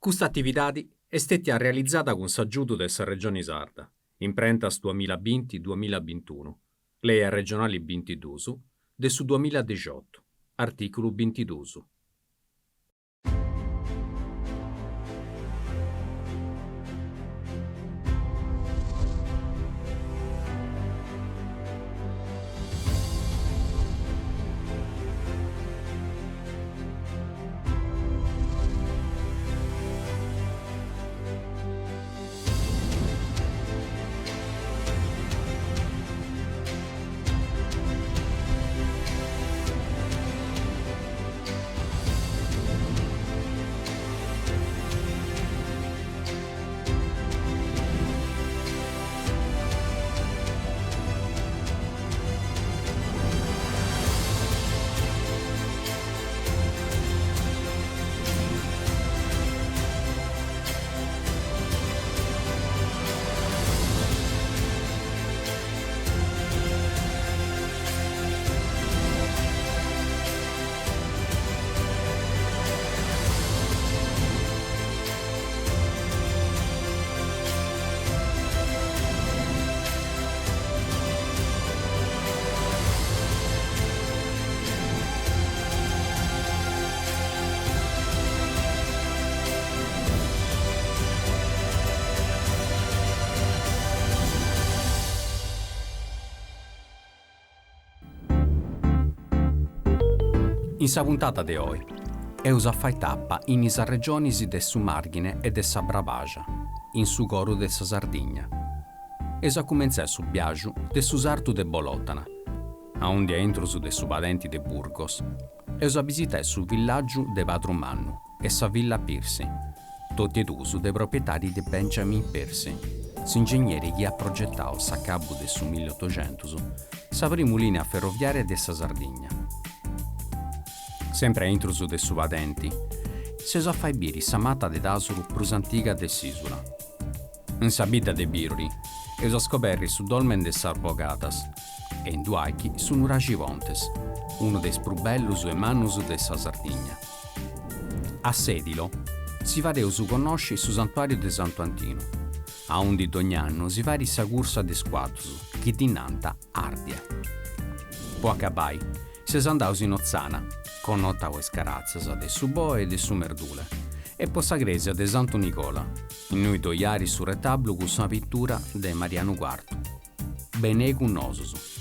Custa atividadi est stètia realizada cun s'agiudu de sa Regioni Sarda, Imprentas duamillabinti duamillabintunu, Lei arregionali bintidus de su duamilladexiotu, artìculu bintidus. In sa puntata de oi eus a fai tapa in is arregionis de su Màrghine e de sa Brabaxa, in su coru de sa Sardigna. Eus a cumentzai su biaxu de su sartu de Bolòtana, aundi a intrus de su padenti de Burgos eus a bisitai su villàgiu de Padru Mannu e sa Villa Piercy, totu e duus de propietadi de Benjamin Piercy, s'ingegneri chi at progetau a s'acabu de su milliotoxentus sa primu lìnia ferroviària de sa Sardigna. Sempri a intrus de su padenti, s'eus a fai biri sa mata de dàsuru prus antiga de s'ìsula. In sa bidda de Birori eus a scoberri su dolmen de sas Bogadas e in Dualchi su nuraxi Pontes, unu de is prus bellus e mannus de sa Sardigna. A Sedilo si fadeus connosci su santuariu de Santu Antinu, aundi dogn'annu si fait sa cursa de is cuaddus chi ddi nant Ardia. Po acabai, seus andaus in Otzana, connota po is caratzas de su boe e de su merdule, e po sa crèsia de Santu Nigola, innui ddoi at su retablu cun sa pitura de Marianu Quartu. Benei cun nosus.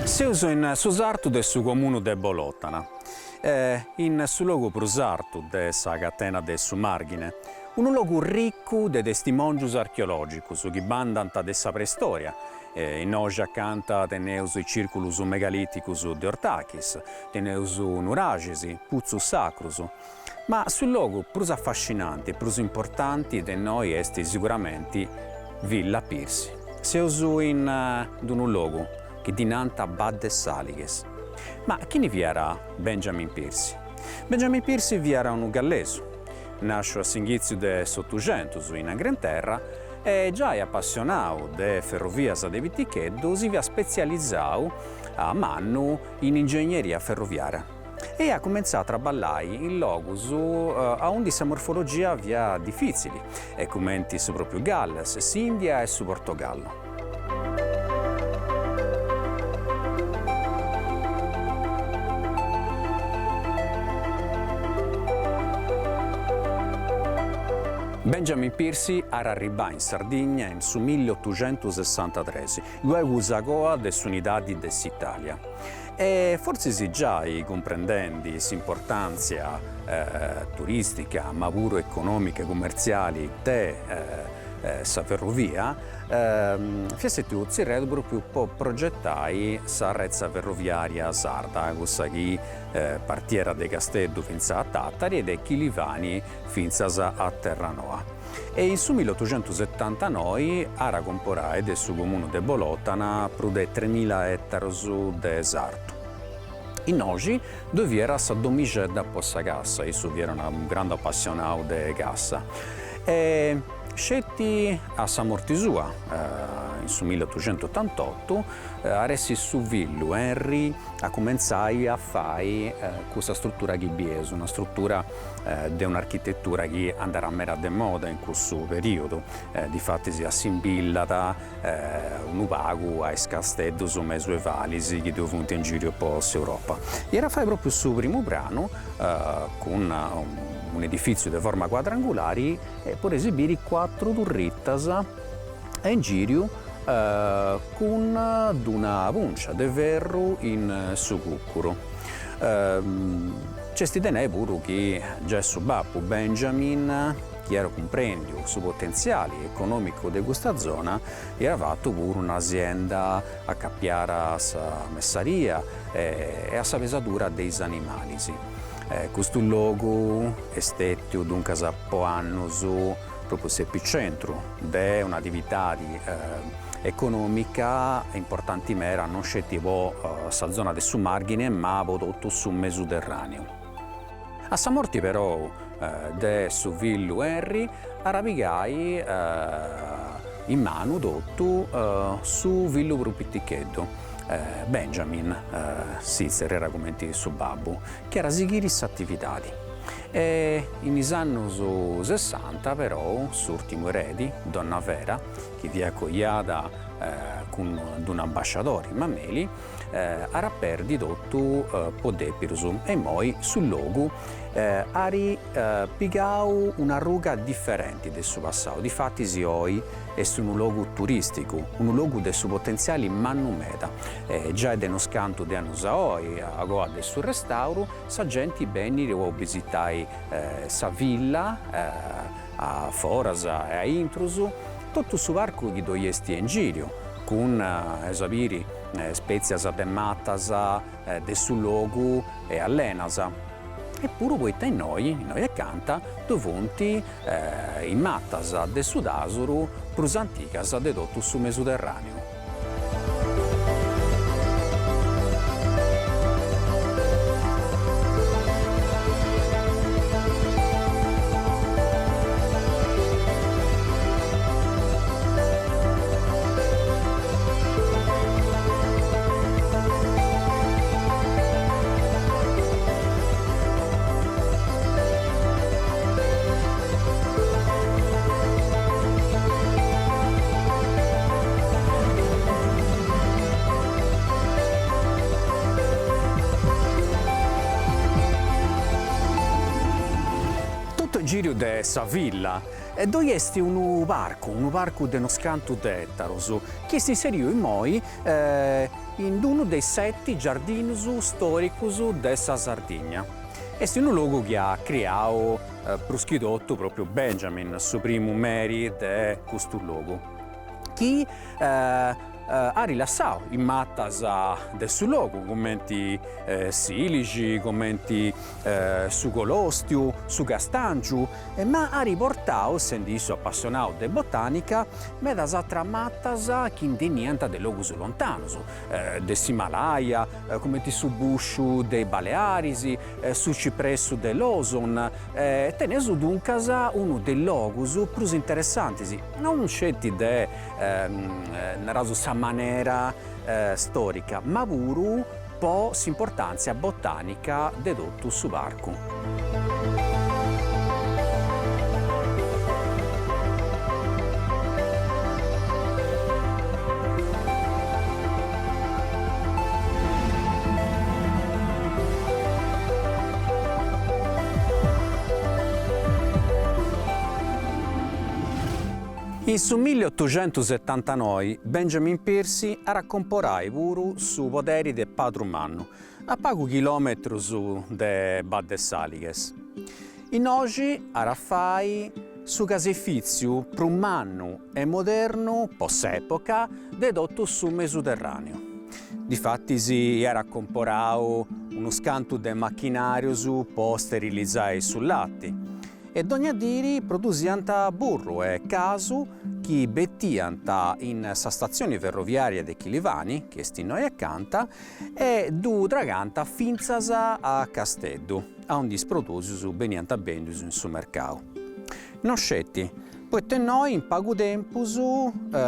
Seus in su sartu de su comunu de Bolòtana, in su logu prus artu de sa catena de su Màrghine, unu logu ricu de testimòngius archeològicus chi bandant de sa preistòria Innoxi acanta teneus is cìrculus megalìticus de Ortachis, teneus nuraxis, putzus sacrus. Ma su logu prus afascinanti e prus importanti de innoi est siguramenti Villa Piercy. Seus in unu logu chi ddi nant Badde Salighes. Ma chini fiat Benjamin Piercy? Benjamin Piercy fiat unu gallesu, nàsciu a s'inghitziu de s'Otuxentus in Angrenterra E giai apassionau de ferrovias de piticheddu si fiat spetzializau a mannu in ingegneria ferroviaria e iat cumentzau a traballai in logus aundi sa morfologia fiat difitzili e cumenti su propriu Galles, s'India e su Portogallu. Benjamin Piercy at arribau in Sardigna in su milliotuxentusessantatres, luegus a coa de s'unidadi de s'Italia. E fortzis giai cumprendendi s'importàntzia turistica, ma puru econòmica e cummertziali de. sa ferrovia, fiat stetiu tzerriadu propriu po progetai sa retza ferroviaria sarda, cussa chi partiat de Casteddu fintzas a Tàtari e de Chilivani fintzas a Terranoa. E in su milliotuxentusetantanoi at comporai de su comunu de Bolòtana prus de tremila ètaros de sartu. Innoxi ddoi fiat sa domixedda po sa cassa, issu fiat unu grandu apassionau de cassa e sceti a sa morti sua, in su milliotuxentuotantotu, at essi su fillu Henry a cumentzai a fai custa struttura chi bieus, una struttura de un'architetura chi andat meda de moda in cussu periodu, difatis assimbillat unu pagu a is casteddus mesuevalis chi ddoi funt in giriu po s'Europa. E at a fai propriu su primu pranu cun un'edifitziu de forma cuadrangulari e podeis biri cuatru turritas a ingiriu cun d'una puncia de ferru in su cucuru. Nc'est de nai puru chi giai su babbu Benjamin, chi iat cumprendiu su potentziali economicu de custa zona, iat fatu puru un'asienda acapiada a sa messaria e a sa pesadura de is animalis. Custu logu est stetiu duncas po annus propriu s'epicentru de un'atividadi economica importanti meda non sceti po sa zona de su Marghine ma po totu su Mesuterraneu. A sa morti perou de su fillu Henry at a pigai in manu totu su fillu prus piticheddu, Benjamin, si tzerriat cumenti su babbu, chi at a sighiri s'atividadi. E in is annus sessanta perou s'urtimu eredi, donna Vera, chi fiat coiada cun d'un'ambasciadori, Mameli, at a perdi totu po dèpidus e immoi su logu at pigau un'arruga diferenti de su passau, difatis oi est unu logu turìsticu, unu logu de su potentziali mannu meda. Giai de unus cantu de annus a oi, agoa de su restàuru, sa genti benit po bisitai sa villa a foras e a intrus, totu su parcu chi ddoi est in giriu, cun, eus a biri, spetzias de matas de su logu e allenas. E puru poita innoi, innoi acanta, ddoi funt is matas de su tasuru prus antigas de totu su Mesuterraneu. Totu in giriu de sa villa ddoi est unu parcu, unu parcu de unus cantu de etarus, chi est inseriu immoi in unu de is seti giardinus storicus de sa Sardigna. Est unu logu chi at criau prus chi totu propriu Benjamin, su primu meri de custu logu, chi at lassau is matas de su logu, cumenti s'ilixi, cumenti su colostiu, su castàngiu, ma at portau, sendi issu apassionau de botanica, medas atras matas chi ndi 'eniant de logus lontanus, de s'Himalaya, cumenti su busciu de is Balearis, su cipressu de Lawson, teneus duncas unu de is logus prus interessantis, non sceti de, naraus, sa manera storica, ma puru po s'importantzia botanica de totu su parcu. In su milliotuxentusetantanoi Benjamin Piercy at a comporai puru su poderi de Padru Mannu, a pagu chilòmetrus de Badde Salighes. Innoxi at a fai. su casifìtziu prus mannu e modernu po s'època de totu su Mesuterràneu. Difatis iat comporau unus cantu de machinàrius po sterilizai su lati e dogna diri produsiant burru e casu chi betiant in sa statzioni ferroviària de Chilivani, chi est innoi acanta, e ddu tragant fintzas a Casteddu, aundi is prodùsius beniant bèndius in su mercau. No sceti, poita innoi in pagu tempus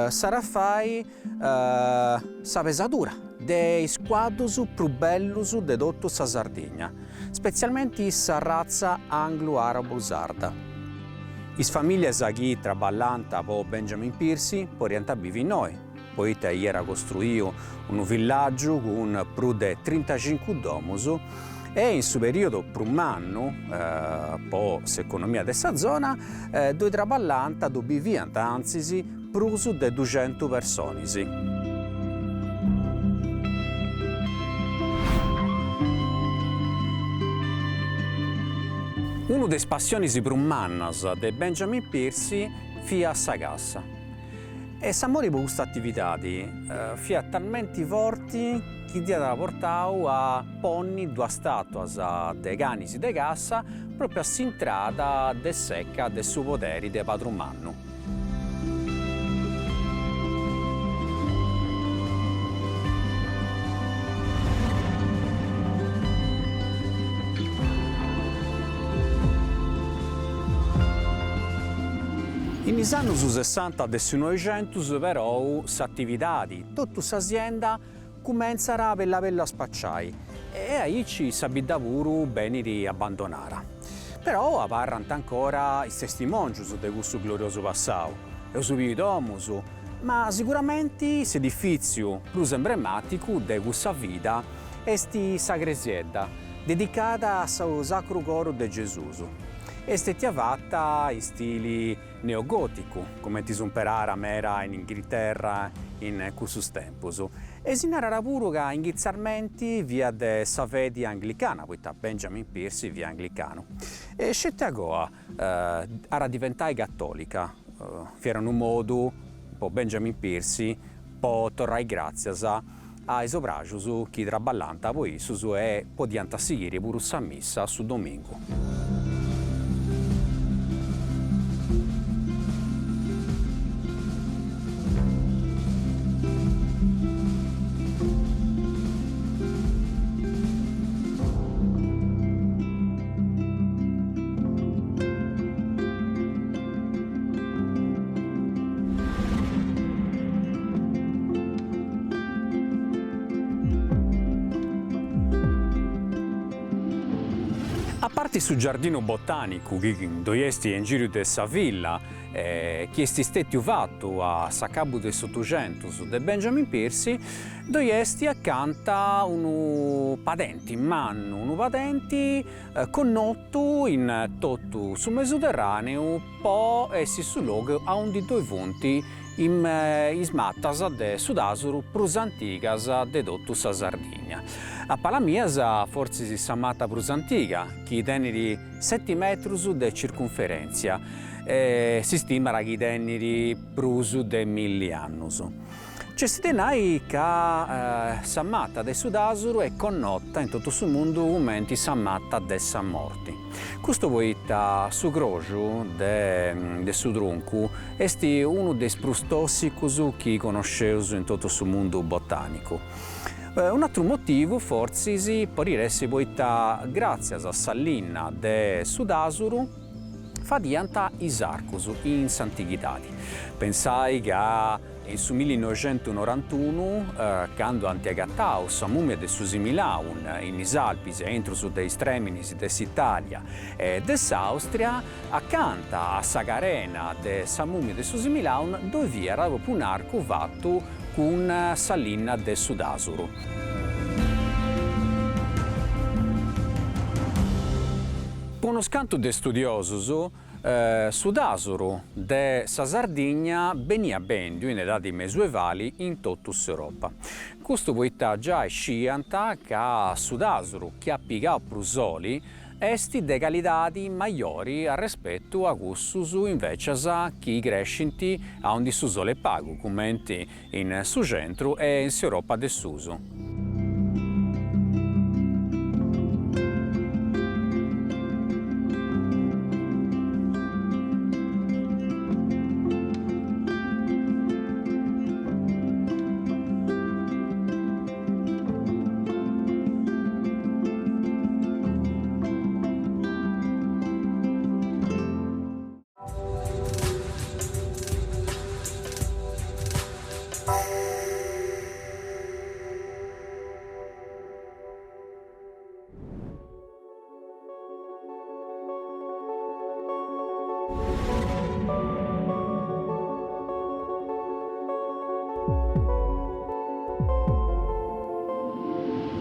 s'at a fai sa pesadura de is cuaddus prus bellus de totu sa Sardigna, spetzialmenti sa ratza anglu-arabu-sarda. Is famìllias chi traballànt po Benjamin Piercy podiant bivi innoi, poita iat costruiu unu villàgiu cun prus de trintacincu domus e in su perìodu prus mannu po s'economia de sa zona ddoi traballànt, ddoi biviant antzis, prus de duxentu personis. Unu de is passionis prus mannas de Benjamin Piercy fiat sa cassa. E s'amori po custa atividadi fiat talmenti forti chi dd'iat portau a ponni duas statuas de canis de cassa propriu a s'intrada de s'eca de su poderi de Padru Mannu. In is annus sessanta de su Noixentus perou s'atividadi, totu sa sienda, cumentzat a bellu a bellu a spaciai e aici sa bidda puru benit abbandonada. Però abarrant ancora is testimòngius de cussu gloriosu passau, eus biu domus, ma siguramenti s'edifìtziu prus emblemàticu de cussa vida est sa cresiedda, dedicada a su Sacru Coru de Gesùs. Est stètia fata in stili neogòticu, cumenti s'umperàt meda in Inghilterra in cussus tempus, e si narat puru ca inghitzarmenti fiat de sa fedi anglicana, poita Benjamin Piercy fiat anglicanu, e sceti agoa at a diventai catòlica, fiat unu modu po Benjamin Piercy po torrai gràtzias a is obrajus chi traballànt po issus e podiant sighiri puru sa missa su domingu. A parti su giardinu botànicu chi ddoi est in giriu de sa villa, chi est stètiu fatu a s'acabu de s'Otuxentus de Benjamin Piercy, ddoi est acanta unu padenti mannu, unu padenti connotu in totu su Mesuterràneu po essi su logu aundi ddoi funt is matas de su tàsuru prus antigas de totu sa Sardigna. A palas mias fortzis sa mata prus antiga, chi tenit seti metrus de circunferèntzia e si stimat chi tenit prus de milli annus. Nc'est de nai ca sa mata de su tàsuru est connota in totu su mundu cumenti sa mata de sa morti. Custu poita su croxu de su truncu est unu de is prus tòssicus chi connosceus in totu su mundu botànicu. Un'atru motivu fortzis podit essi poita gràtzias a sa linna de su tàsuru fadiant is arcus in s'antighidadi. Pensai ca In su millinoixentunorantunu, candu ant agatau sa mùmia de su Similaun in is Alpis a intrus de is trèminis de s'Itàlia e de s'Àustria, acanta a sa carena de sa mùmia de su Similaun ddoi fiat pròpriu un'arcu fatu cun sa linna de su tàsuru. Po unus cantu de studiosus. Su tasuru de sa Sardigna beniat bendiu in edadi mesuevali in totu s'Europa. Custu poita giai sciiant ca su tasuru chi at pigau prus soli est de calidadi majori arrespetu a cussus invecias chi crescint aundi su soli est pagu, cumenti in su centru e in s'Europa de susu.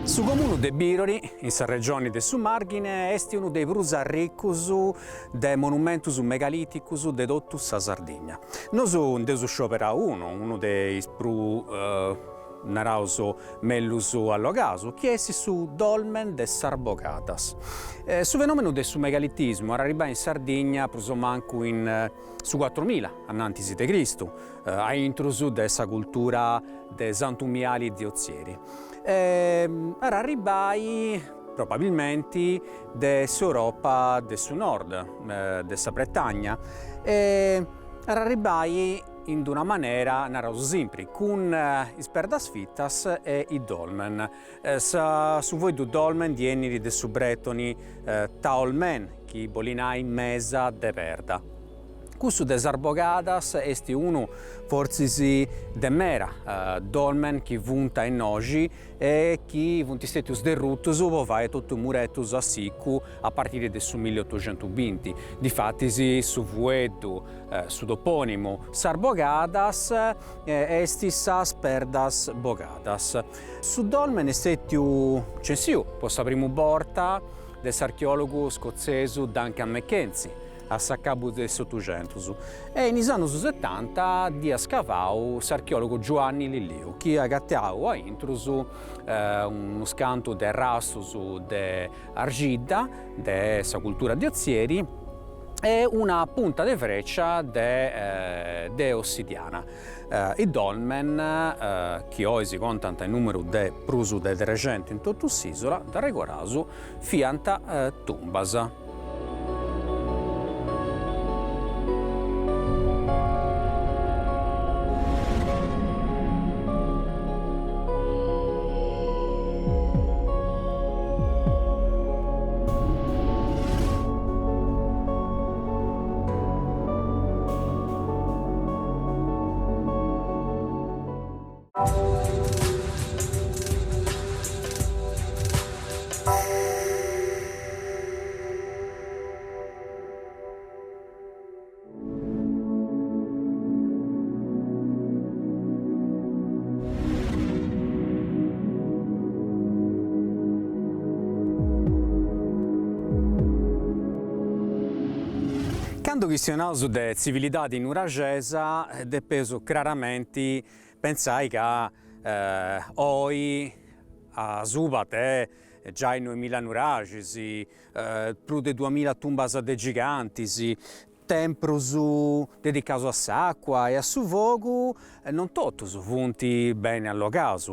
Su comunu de Birori, in sa regioni de su Màrghine, est unu de is prus arricus de monumentus megalìticus de totu sa Sardigna. Nosu nd'eus scioberau unu, unu de is prus, naraus, mellus allogaus, chi est su Dolmen de Sas Bogadas. Su fenomenu de su megalitismu at arribau in Sardigna prus o mancu in su cuatrumila anantis de Cristu, a intrus de sa cultura de Santu Miali de Ozieri. At arribai probabilmenti de s'Europa de su nord, de sa Bretagna, e at arribai in d'una manera, naraus simpri, cun is perdas fitas e is dolmen. Su fueddu dolmen ndi 'enit de su bretoni taol-men, chi bolit nai mesa de perda. Cussu de Sas Bogadas est unu, fortzis de mera, dolmen chi funt a innoxi e chi funt stètius derrutus po fai totu is muretus a sicu a partiri de su milliotuxentubinti. Difatis su fueddu, su topònimu Sas Bogadas est sas perdas bogadas. Su dolmen est stètiu censiu po sa primu borta de s'archeòlogu scotzesu Duncan Mackenzie, a s'acabu de s'Otuxentus e in is annus setanta dd'iat scavau s'archeòlogu Giuanni Lilliu chi at agatau a intrus unus cantu de rastus de arxidda de sa cultura de Ozieri e una punta de freccia de de ossidiana. Is dolmen, chi oi si contant in numeru de prus de trexentu in totu s'isula, dd'arregoraus, fiant tumbas. Candu chistionaus de tzivilidadi nuraxesa depeus craramenti pentzai ca oi asuba de giai noemila nuraxis, prus de duamila tumbas de gigantis, temprus dedicaus a s'acua e a su fogu, non totus funt beni allogaus,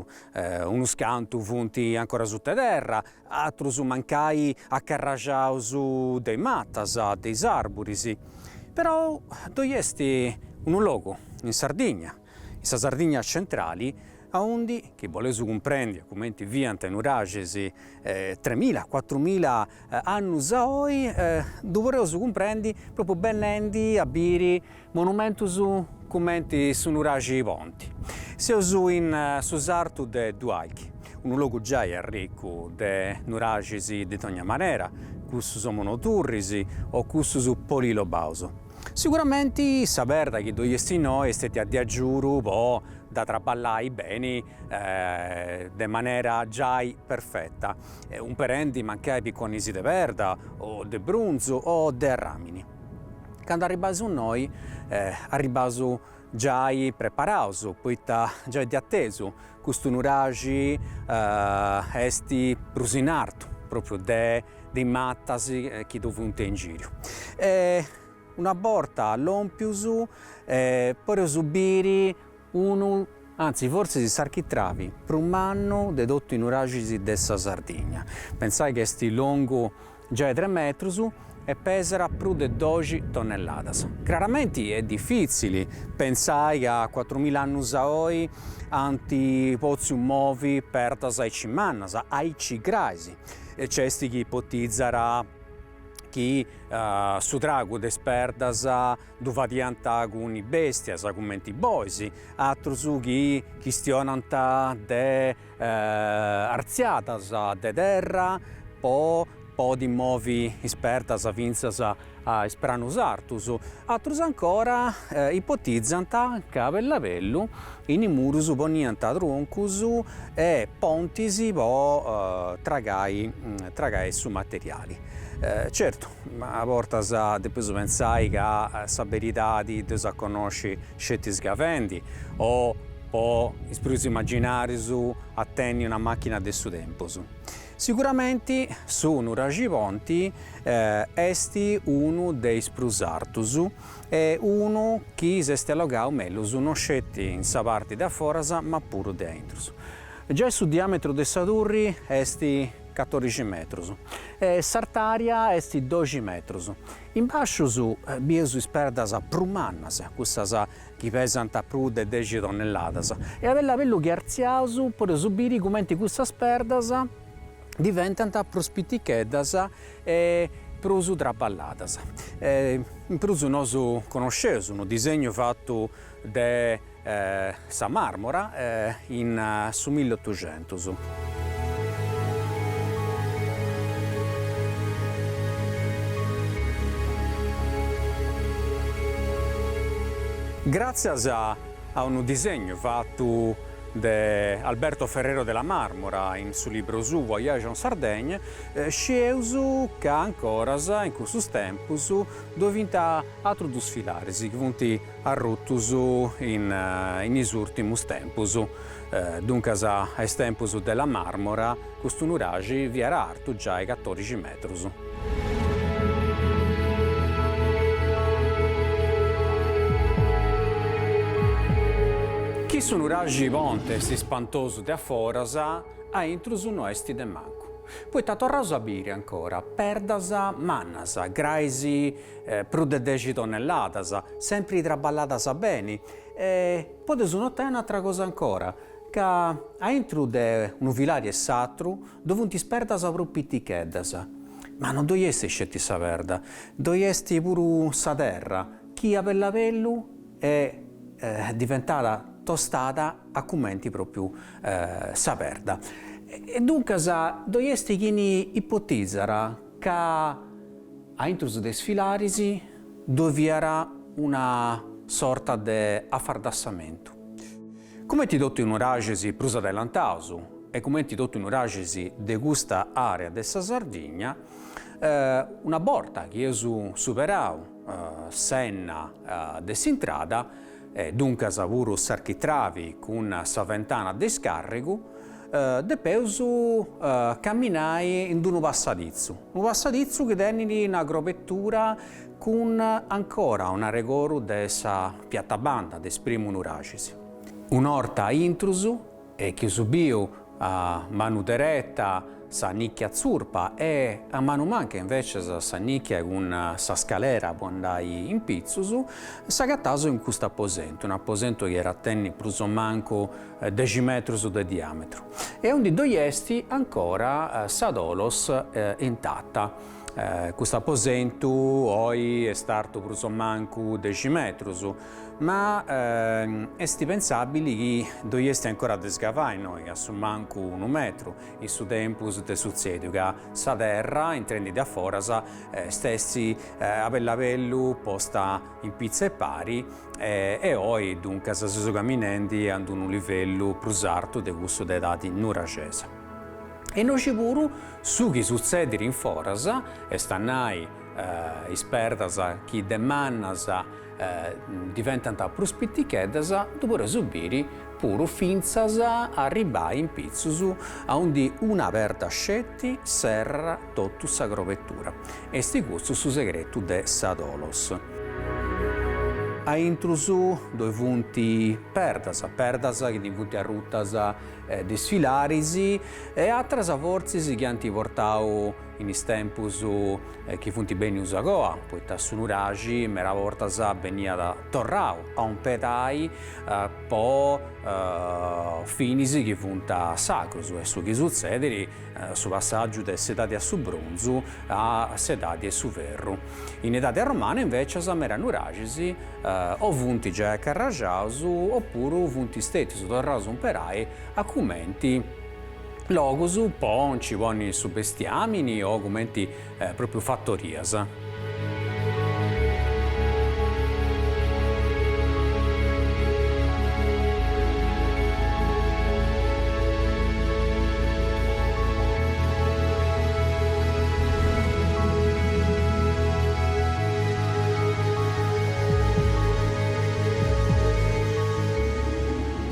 unus cantu funt ancora suta terra, atrus mancai acarraxaus de is matas, de is arburis, però ddoi est unu logu in Sardigna, in sa Sardigna centrali, aundi, chi boleus cumprendi cumenti fiant is nuraxis tremila, cuatrumila annus a oi, ddu podeus cumprendi propriu bennendi a biri monumentus cumenti su nuraxi Ponti. Seus in su sartu de Dualchi, unu logu giai arricu de nuraxis de dogna manera, cussus monoturris o cussus polilobaus. Siguramenti sa perda chi ddoi est innoi est stètia de agiudu po dda traballai beni de manera giai perfeta, umperendi mancai piconis de perda o de brunzu o de arràmini. Candu arribbaus innoi arribbaus giai preparaus, poita giai de atesu custu nuraxi est prus in artu propriu de de is matas chi ddoi funt in giriu. E una borta lompius podeus biri unu, anzi fortzis s'architravi prus mannu de totu is nuraxis de sa Sardigna. Pentzai chi est longu giai tres metrus e pesat prus de doxi tonnelladas. Craramenti est difitzili pentzai ca cuatrumilla annus a oi ant potziu movi perdas aici mannas, aici grais. Nc'est chi ipotizat chi su tragu de is perdas ddu fadiant cun is bestias, cumenti bois, atrus chi chistionant de artziadas de terra po podi movi is perdas fintzas a is pranus artus, atrus ancora ipotizant ca bellu a bellu in is murus poniant truncus e pontis po tragai tragai su materiali. Certu, a bortas depeus pentzai ca sa beridadi dd'eus a connosci sceti sgavendi o po is prus imaginarius a tenni una machina de su tempus. Siguramenti su Nuraxi Ponti est unu de is prus artus e unu chi s'est allogau mellus non sceti in sa parti de a foras ma puru de a intrus. Giai su diametru de sa turri est catodixi metrus e s'artaria est doxi metrus. In bascius bieus is perdas prus mannas, cussas chi pesant prus de dexi tonnelladas, e a bellu a bellu chi artziaus podeus biri cumenti cussas perdas diventant prus piticheddas e prus traballadas. In prus nosu connosceus unu disegnu fatu de sa Marmora in su milliotuxentus. Gràtzias a unu disegnu fatu de Alberto Ferrero della Marmora in su libru suu Voyage en Sardaigne, scieus ca ancoras in cussus tempus ddoi funt atrus dus filaris chi funt arrutus in is ùrtimus tempus, duncas a is tempus Della Marmora custu nuraxi fiat artu giai catodixi metrus. Chi su nuraxi Ponte est ispantosu de a foras, a intrus no est de mancu, poita torraus a biri ancora perdas mannas, grais prus de dexi tonnelladas, sempri traballadas beni, e podeus notai un'atra cosa ancora, ca aintru de unu filari e s'atru ddoi funt is perdas prus piticheddas, ma no ddoi est sceti sa perda, ddoi est puru sa terra, chi a bellu a bellu est diventada tostada a cumenti propriu sa perda. E duncas ddoi est chini ipotizat ca Aintrus de is filaris ddoi fiat una sorta de afardassamentu. Cumenti totu is nuraxis prus adelantaus e cumenti totu is nuraxis de custa area de sa Sardigna, una borta chi eus superau s'enna de s'intrada, e duncas puru s'architravi cun sa ventana de iscàrrigu, depeus caminai in unu passaditzu, unu passaditzu chi tenit una crobetura cun ancora un'arregoru de sa piatabanda de is primus nuraxis. Un'orta intrus e chi eus biu a manu dereta sa nicchia tzurpa e a manu manca invecias sa nicchia cun sa scalera po andai in pitzus, s'agataus in custu aposentu, un'aposentu chi iat a tenni prus o mancu dexi metrus de diametru e aundi ddoi est ancora sa tholos intata. Custu aposentu oi est artu prus o mancu dexi metrus, Ma est pentzabili chi ddoi est ancora de sgavai innoi a su mancu unu metru in su tempus de sutzediu ca sa terra intrendi de a foras est essi a bellu a bellu posta in pitza 'e pari e oi duncas seus caminendi a unu livellu prus artu de cussu de edadi nuraxesa. E innoxi puru su chi sutzedit in foras, est a nai. is perdas chi de mannas diventant prus piticheddas, ddu podeus biri puru fintzas a arribbai in pitzus aundi una perda sceti serrat totu sa crobetura. Esti custu su segretu de sa Tholos. A intrus ddoi funt perdas, perdas chi ndi funt arrutas de is filaris e atras fortzis chi ant portau in is tempus chi funt bennius agoa, poita su nuraxi meda bortas beniat torrau a umperai po finis chi funt sacrus e su chi sutzedit su passàgiu de s'edadi 'e su brunzu a s'edadi 'e su ferru. In edadi arromana invècias meda nuraxis o funt giai acarraxaus opuru funt stètius torraus a umperai a cumenti logus po nci ponni su bestiamini o cumenti propriu fatorias.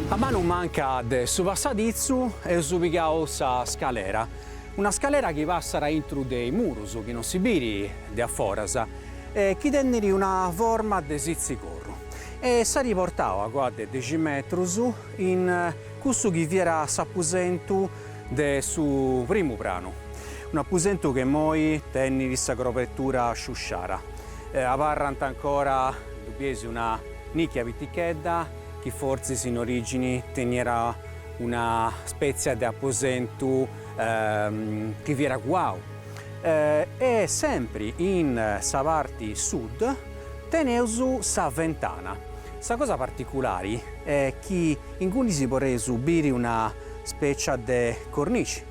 A manu manca de su passaditzu eus pigau sa scalera, una scalera chi passat aintru de is murus, chi non si biri de a foras, e chi tenit una forma de sitzicorru e s'at portau agoa de dexi metrus in cussu chi fiat s'apusentu de su primu pranu, un'apusentu chi immoi tenit sa crobetura sciusciara. Abarrant ancora, ddu bieis, una nicchia pitichedda chi fortzis in origini teniat una spètzia de aposentu chi fiat cuau. E sempri in sa parti sud teneus sa ventana. Sa cosa particulari est chi inguni podeus biri una spècia de cornici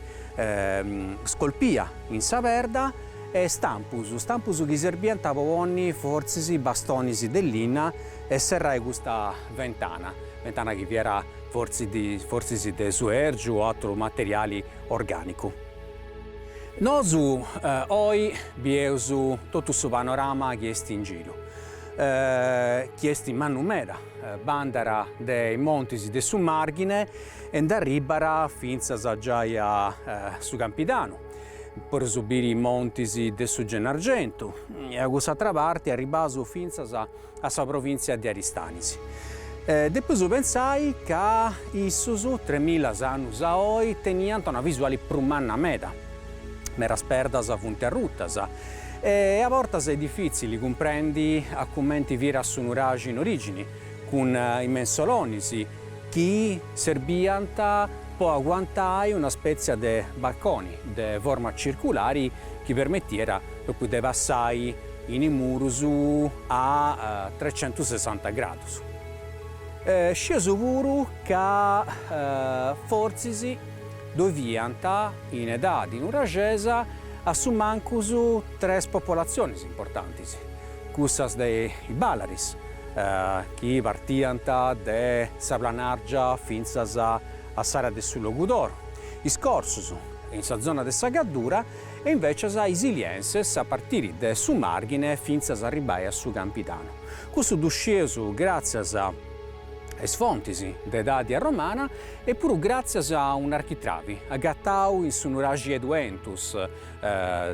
scolpia in sa perda e stampus, stampus chi serbiant po ponni fortzis bastonis de linna e serrai custa ventana, ventana chi fiat fortzis fortzis de suergiu o aturu materiali organicu. Nosu oi bieus totu su panorama chi est in giru, chi est mannu meda, bandat de is montis de su Marghine e nd'arribat fintzas giai a su Campidanu, podeus biri is montis de su Gennargentu e a cuss'atra parti arribbaus fintzas a sa provìntzia de Aristanis. Depeus pentzai ca issus, tremilla annus a oi, teniant una visuali prus manna meda, medas perdas funt arrutas e a bortas est difitzili cumprendi a cumenti fiat su nuraxi in origini, cun is mensolonis chi serbiant po aguantai una spètzia de balconi de forma circulari chi permitiat propriu de passai in is murus a trecentusessanta gradus. Scieus puru ca fortzis ddoi fiant in edadi nuraxesa a su mancus tres popolatzionis importantis, cussas de is Balaris, chi partiant de sa Planargia fintzas a s'area de su Logudoro, is Corsus in sa zona de sa Gaddura e invecias is Ilienses a partiri de su Marghine fintzas a arribbai a su Campidanu. Custu ddu scieus gràtzias a is fontis de edadi arromana e puru gràtzias a un'architravi agatau in su nuraxi Eduentus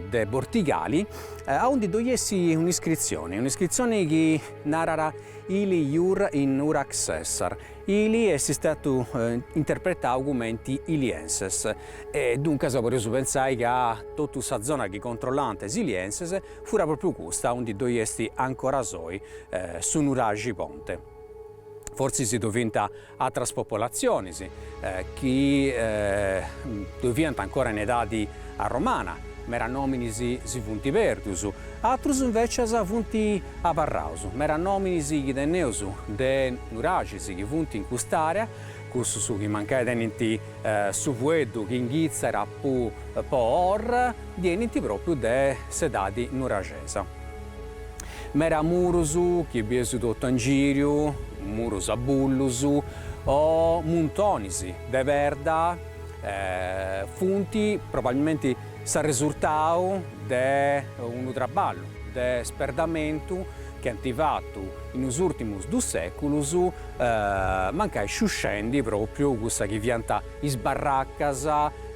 de Bortigali aundi ddoi est un'iscritzioni, un'iscritzioni chi narat Ili iur in Urax Sessar, Ili est statu interpretau cumenti Ilienses e duncas podeus pentzai ca totu sa zona chi controllànt is Ilienses furat propriu custa aundi ddoi est ancoras oi su nuraxi Ponte. Fortzis ddoi fiant atras popolatzionis chi ddoi fiant ancora in edadi arromana, mera nominis si funt perdius, atrus invecias funt abarraus, mera nominis chi teneus de nuraxis chi funt in cust'area, cussus chi mancai tenint su fueddu chi inghitzat po or, benint propriu de s'edadi nuraxesa. Mera murus chi bieus totu a ingiriu, murus a bullus o muntonis de perda funt probabilmenti s'arresurtau de unu traballu. de sperdamentu chi ant fatu in is ùrtimus dus sèculus, mancai sciuscendi pròpriu cussa chi fiant is barracas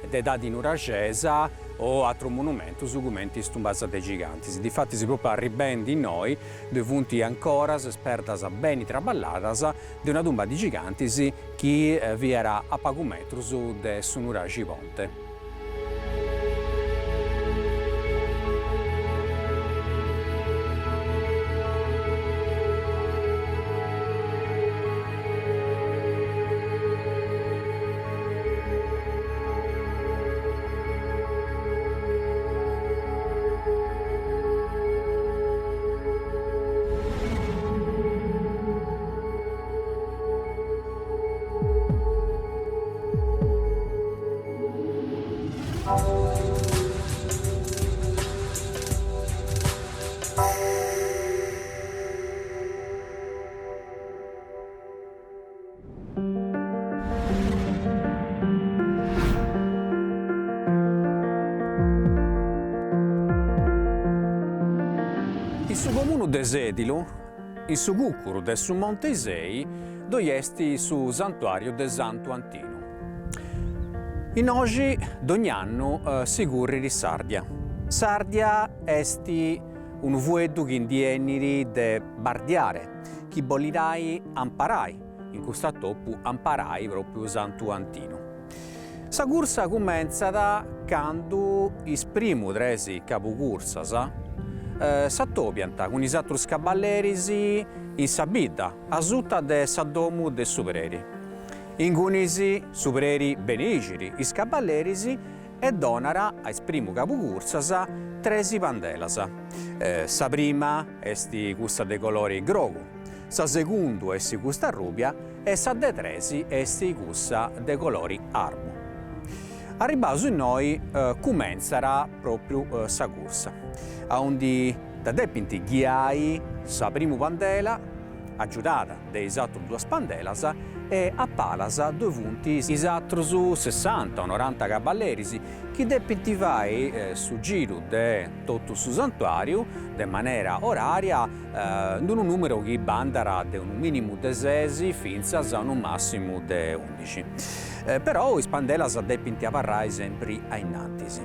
de edadi nuraxesa o atrus monumentus cumenti is tumbas de gigantis. Difatis pròpriu arribendi innoi ddoi funt ancoras is perdas beni traballadas de una tumba de gigantis chi fiat a pagu metrus de su nuraxi Ponte. In su comunu de Sèdilo, in su cùcuru de su Monte Isei, ddoi est su santuàriu de Santu Antinu. Innoxi dogn'annu si currit s'Ardia. S'Ardia est unu fueddu chi ndi 'enit de bardiare, chi bolit nai amparai, in custu atopu amparai propriu Santu Antinu. Sa cursa cumentzat candu is primu tresi cabucursas s'atobiant cun is atrus caballeris in sa bidda, asuta de sa domu de su preri. Ingunis su preri beneixit is caballeris e donat a is primu cabucursas tresi pandelas. Sa prima est cussa de colori grogu, sa segundu est custa arrubia e sa de tresi est cussa de colori arbu. Arribbaus innoi cumentzat propriu sa cursa, aundi dda depint ghiai sa primu pandela, agiudada de is atrus duas pandelas e a palas ddoi funt is atrus sessanta o noranta caballeris chi depint fai su giru de totu su santuariu de manera oraria in unu numeru chi bandat de unu minimu de ses fintzas a unu massimu de undixi. Però is pandelas depint abarrai sempri a innantis.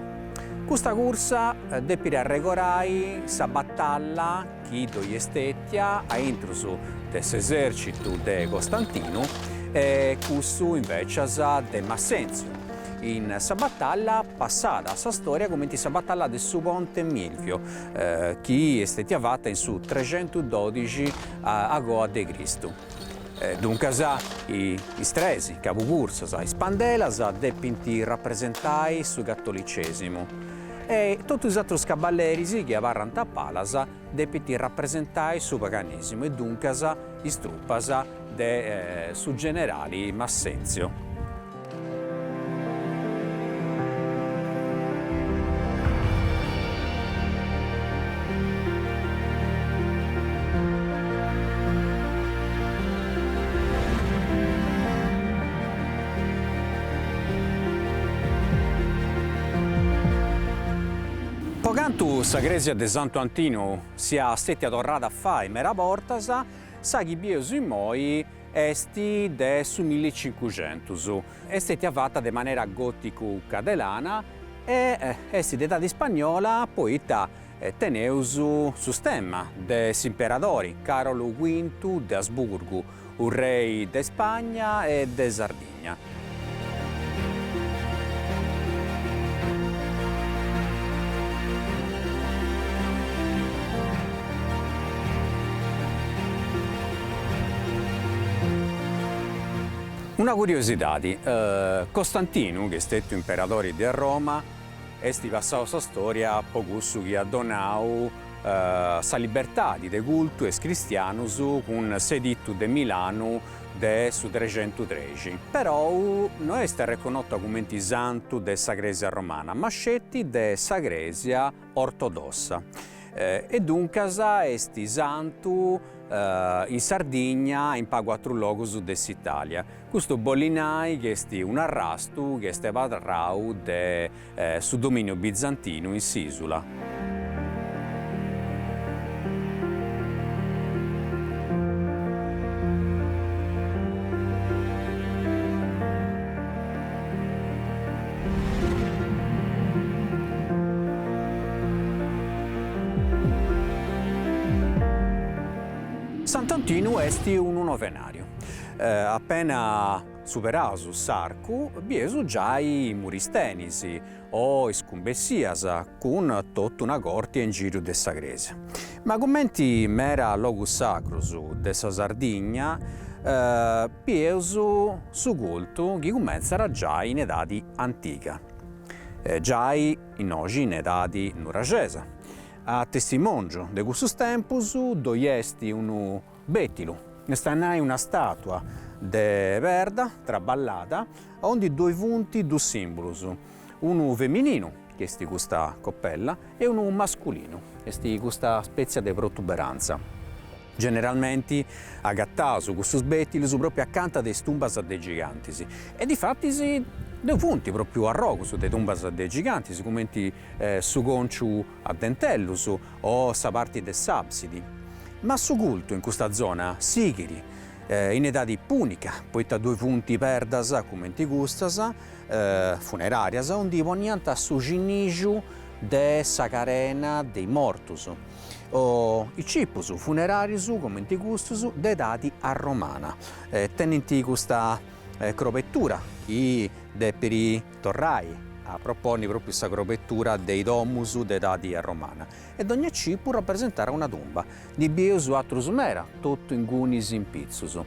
Custa cursa depit arregorai sa batalla chi ddoi est stètia a intrus de s'esèrcitu de Costantinu e cussu invècias de Massèntziu, in sa batalla passada a sa stòria cumenti sa batalla de su Ponte Milvio, chi est stètia fata in su trexentudòdixi agoa de Cristu. Duncas is tresi cabucursas, is pandelas, depint rapresentai su catolicèsimu e totu is atrus caballeris chi abarrant a palas depint rapresentai su paganèsimu e duncas is trupas de su generali Massenzio. Po cantu sa crèsia de Santu Antinu siat stètia torrada a fai meda bortas, sa chi bieus immoi est de su millicincuxentus, est stètia fata de manera gòticu-cadelana e est de edadi ispagnola poita teneus su stemma de s'imperadori Càrolu Cuintu de Asburgu, urrei de Spagna e de Sardigna. Una curiosidadi, Costantinu, chi est stetiu imperadori de Roma, est passau a sa storia po cussu chi at donau sa libertadi de cultu a is cristianus cun s'edittu de Milanu de su trexentutrexi. Perou no est arreconnotu cumenti santu de sa Crèsia Romana, ma sceti de sa Crèsia Ortodossa e duncas est santu in Sardigna e in pagu atrus logus de s'Italia. Custu bollit nai chi est un'arrastu chi est abarrau de su dominiu bizantinu in s'isula. Sant'Antinu est unu novenariu. Apena superaus s'arcu bieus giai muristenis o is cumbessias cun totu una corti a ingiriu de sa crèsia. Ma cumenti mera logus sacrus de sa Sardigna bieus su cultu chi cumentzat giai in edadi antiga, giai innoxi in edadi nuraxesa. A testimòngiu de cussus tempus ddoi est unu bètilu, est a nai una stàtua de perda traballada aundi ddoi funt dus sìmbulus, unu femininu, chi est custa coppella, e unu masculinu, est custa spètzia de protuberantza. Generalmenti agataus custus bètilus pròpriu acanta de is tumbas de gigantis e difatis ddoi funt pròpriu arrogus de tumbas de gigantis cumenti su cònciu a dentellus o sa parti de s'àbsidi. Ma su cultu in custa zona sighit in edadi pùnica poita ddoi funt perdas cumenti custas funeràrias aundi poniant su cinixu de sa carena de is mortus o is cipus funeràrius cumenti custus de edadi arromana. Tenint custa crobetura chi depit torrai a proponni pròpriu sa crobetura de is domus de edadi arromana e dogna cipu rapresentat una tumba. Ndi bieus atrus mera, totu ingunis in pitzus.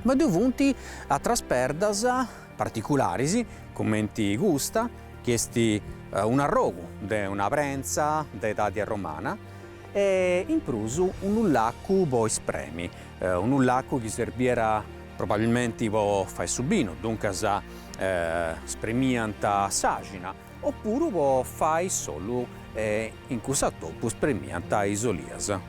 Ma ddoi funt atras perdas particularis, cumenti custa, chi est un'arrogu de una prentza de edadi arromana e in prus unu laccu po ispremi, unu laccu chi serbiat probabilmenti po fai su binu, duncas spremiant s'àxina, opuru po fai s'ollu e in cuss'atopu spremiant is olias.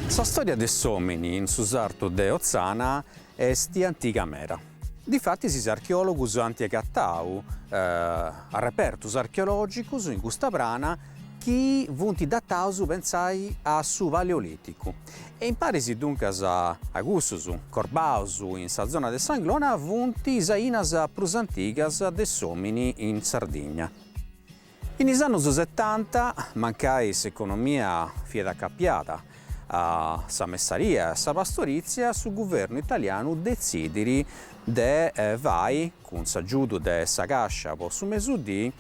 Sa storia de s'omini in su sartu de Otzana est antiga meda. Difatis is archeologus ant agatau arrepertus archeologicus in custa prana chi funt dataus, pentzai, a su Paleoliticu e in paris duncas a cussus corbaus in sa zona de s'Anglona funt is ainas prus antigas de s'omini in Sardigna. In is annus setanta, mancai s'economia fiat acapiada a sa messaria e a sa pastorìtzia, su guvernu italianu detzidit de fai, cun s'agiudu de sa Càscia po su Mesudì,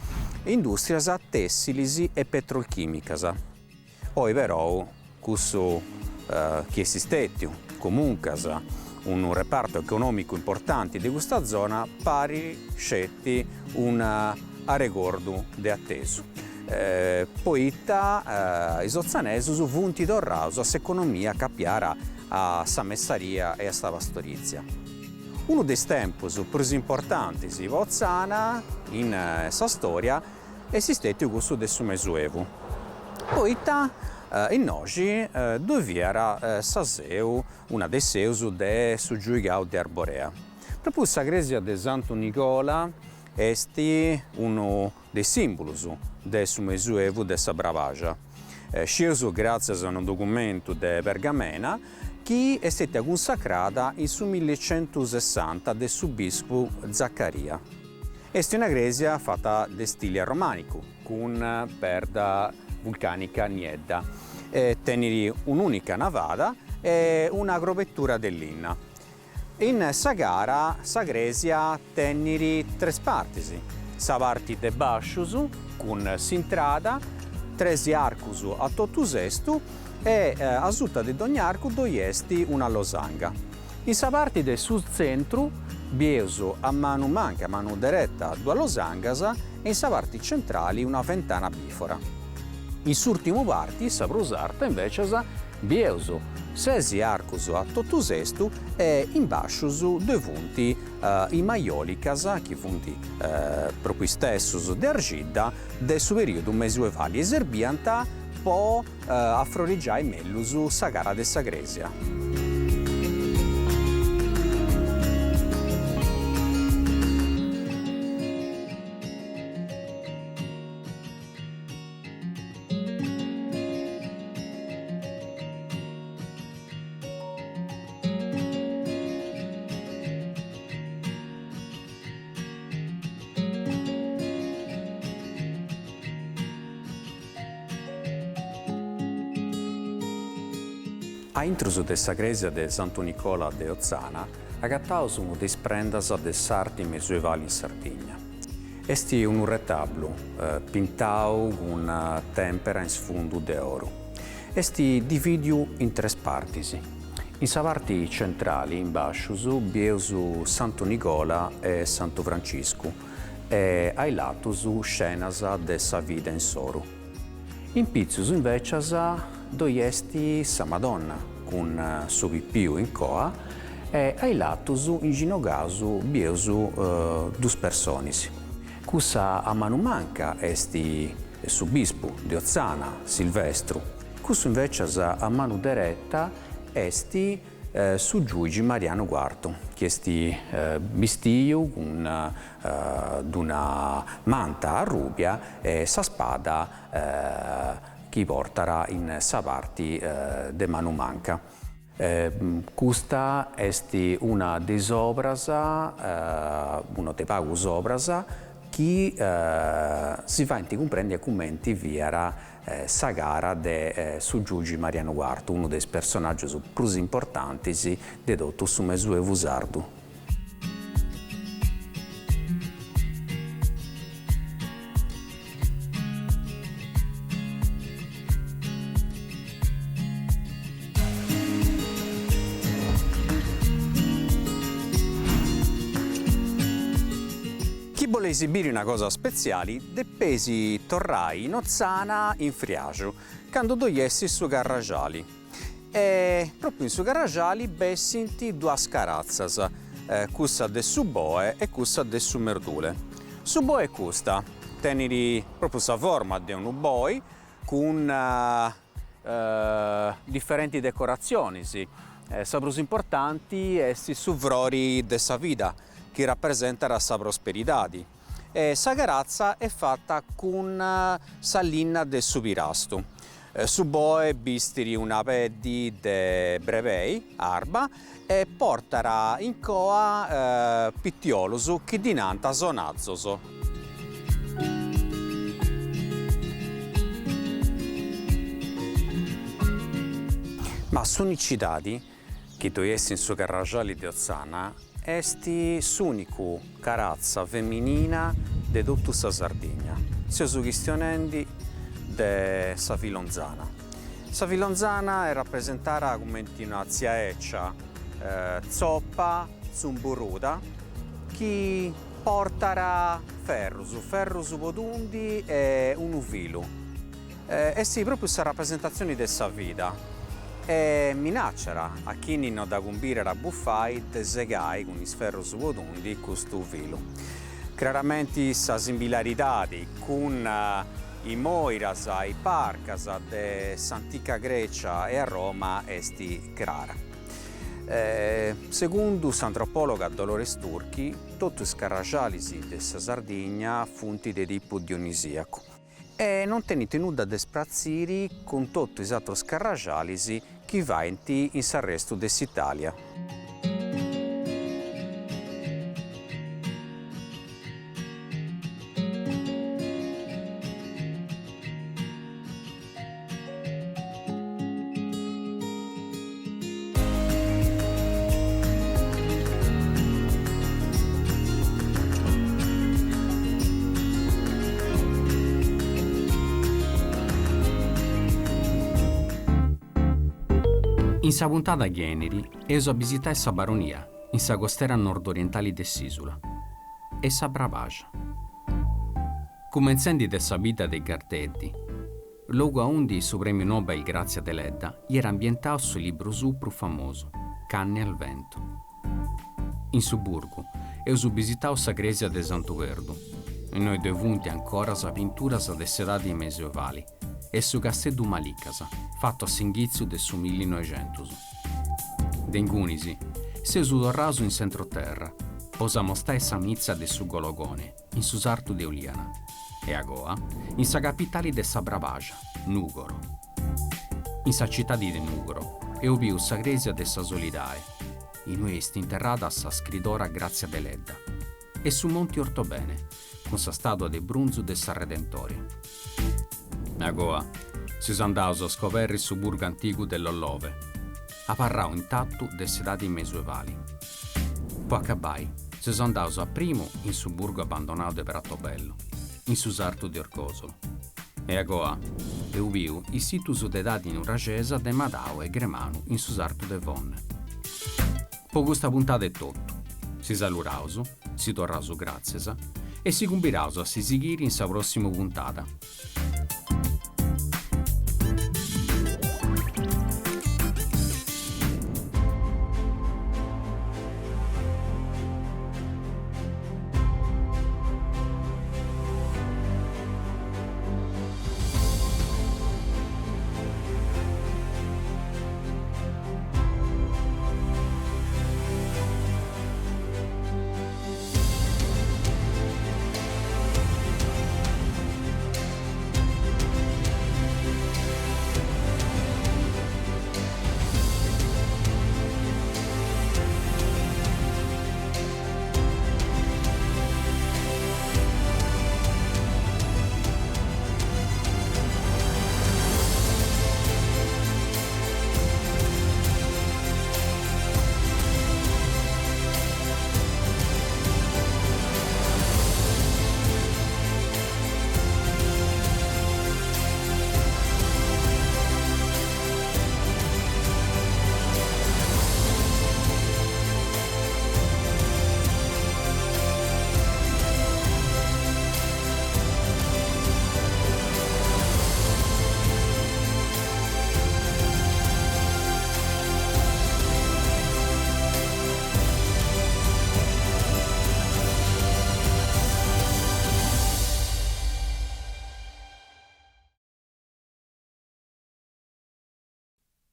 indùstrias tèssilis e petrolchìmicas. Oi perou cussu chi est stètiu comuncas unu repartu econòmicu importanti de custa zona parit sceti un'arregordu de atesu, poita is otzanesus funt torraus a s'economia acapiara a sa messaria e a sa pastorìtzia. Unu de is tempus prus importantis po Otzana in sa stòria est stètiu cussu de su Mesuevu, poita innoxi ddoi fiat sa seu, una de is seus de su Giuigau de Arborea. Pròpriu sa crèsia de Santu Nigola est unu de is sìmbulus de su Mesuevu de sa Brabaxa. Scieus gràtzias a unu documentu de pergamena chi est stètia cunsacrada in su millicentusessanta de su biscu Zaccaria. Est una crèsia fata de stili arromànicu, cun perda vulcànica niedda, e tenit un'ùnica navada e una crobetura de linna. In sa cara sa crèsia tenit tres partis, sa parti de bàscius cun s'intrada, tres arcus a totu sestu e asuta de dogna arcu ddoi est una losanga. In sa parti de su tzentru. Bieus a manu manca e a manu dereta duas losangas e in sa parti centrali una fentana bifora. In s'ùrtimu parti, sa prus arta, invècias, bieus sesi arcus a totu sestu e in bàscius ddoi funt is majòlicas, chi funt pròpriu is tessus de arxidda de su perìodu mesuevali e serbiant po afrorigiai mellus sa cara de sa crèsia. A intrus de sa crèsia de Santu Nicola de Otzana agataus unu de is prendas de s'arti mesuevali in Sardigna. Est unu retablu pintau cun tèmpera in sfundu de oru. Est dividiu in tres partis. In sa parti centrali, in bàscius, bieus Santu Nigola e Santu Franciscu e a is latus scenas de sa vida insoru. In pitzus, invècias, ddoi est sa Madonna cun su pipiu in coa e a is latus, inginogaus, bieus dus personis. Cussa a manu manca est su bispu de Otzana, Silvestru. Cussu invècias a manu dereta est su giuigi Marianu Cuartu, chi est bistiu cun d'una manta arrubia e sa spada chi portat in sa parti de manu manca. Custa est una de is obras, una de pagus obras, chi si faint cumprendi a cumenti fiat sa cara de su giugi Marianu Cuartu, unu de is personàgius prus importantis de totu su Mesuevu sardu. Chi boleis biri una cosa spetziali depeis torrai in Otzana in friaxu, candu ddoi est su carraxali. E propriu in su carraxali bessint duas caratzas, cussa de su boe e cussa de su merdule. Su boe est custa, tenit propriu sa forma de unu boi cun diferentis decoratzionis, sa prus importanti est su frori de sa vida chi rapresentat sa prosperidadi e sa caratza est fata cun sa linna de su pirastu. Su boe bistit una peddi de brebei arba e portat in coa pitiolus chi ddi nant sonazos. Ma s'unicidadi chi ddoi est in su carraxali de Otzana est s'ùnicu caratza feminina de totu sa Sardigna. Seus chistionendi de sa Filonzana. Sa Filonzana est rapresentada cumenti una tzia 'ecia tzopa, tzumburuda, chi portat ferrus, ferrus po tundi e unu filu. Est pròpriu sa rapresentatzioni de sa vida e minàciat a chini no dda cumbidat a bufai de segai cun is ferrus po tundi custu filu. Craramenti sa simbilaridadi cun is moiras e is parcas de s'antica Grecia e a Roma est crara. Segundu s'antropòloga Dolores Turchi, totu is carraxalis de sa Sardigna funt de tipu dionisiacu e non tenint nudda de spratziri cun totu is atrus carraxalis chi faint in s'arrestu de s'Italia. In sa puntada chi 'enit eus a bisitai sa Baronia. in sa costera nord-orientali de s'ìsula, e sa Brabaxa. Cumentzendi de sa bidda de Garteddi, logu aundi su prèmiu Nobel Grazia Deledda iat ambientau su libru suu prus famosu, Canne al vento. In su burgu eus bisitau sa crèsia de Santu Perdu, innoi ddoi funt ancoras pinturas de s'edadi mesuevali, e su casteddu Malicas, fatu a s'inghitzu de su millinoixentus. De ingunis, seus torraus in s'entroterra, po s'amostai sa mitza de su Gologone, in su sartu de Ulìana, e agoa, in sa capitali de sa Brabaxa, Nùgoro. In sa citadi de Nùgoro, eus biu sa crèsia de sa Solidae, inui est interrada sa scridora Grazia Deledda, e su Monti Ortobene, cun sa stàtua de brunzu de sa Redentori. Agoa, seus andaus a scoberri su burgu antigu de Lollove, abarrau intatu de s'edadi mesuevali. Po acabai, seus andaus a primu in su burgu abbandonau de Pratobello, in su sartu de Orgosolo, e agoa eus biu is situs de edadi nuraxesa de Madau e Gremanu in su sartu de Fonne. Po custa puntada etotu. Si saluraus, si torraus gràtzias e si cumbiraus a si sighiri in sa pròssimu puntada.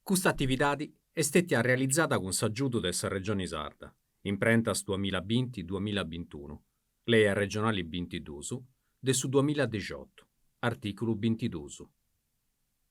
Custa atividadi est stètia realizada cun s'agiudu de sa Regioni Sarda, Imprentas duamilla binti duamilla bintunu, Lei arregionali bintiduus de su duamilla dixiotu, artìculu bintiduus.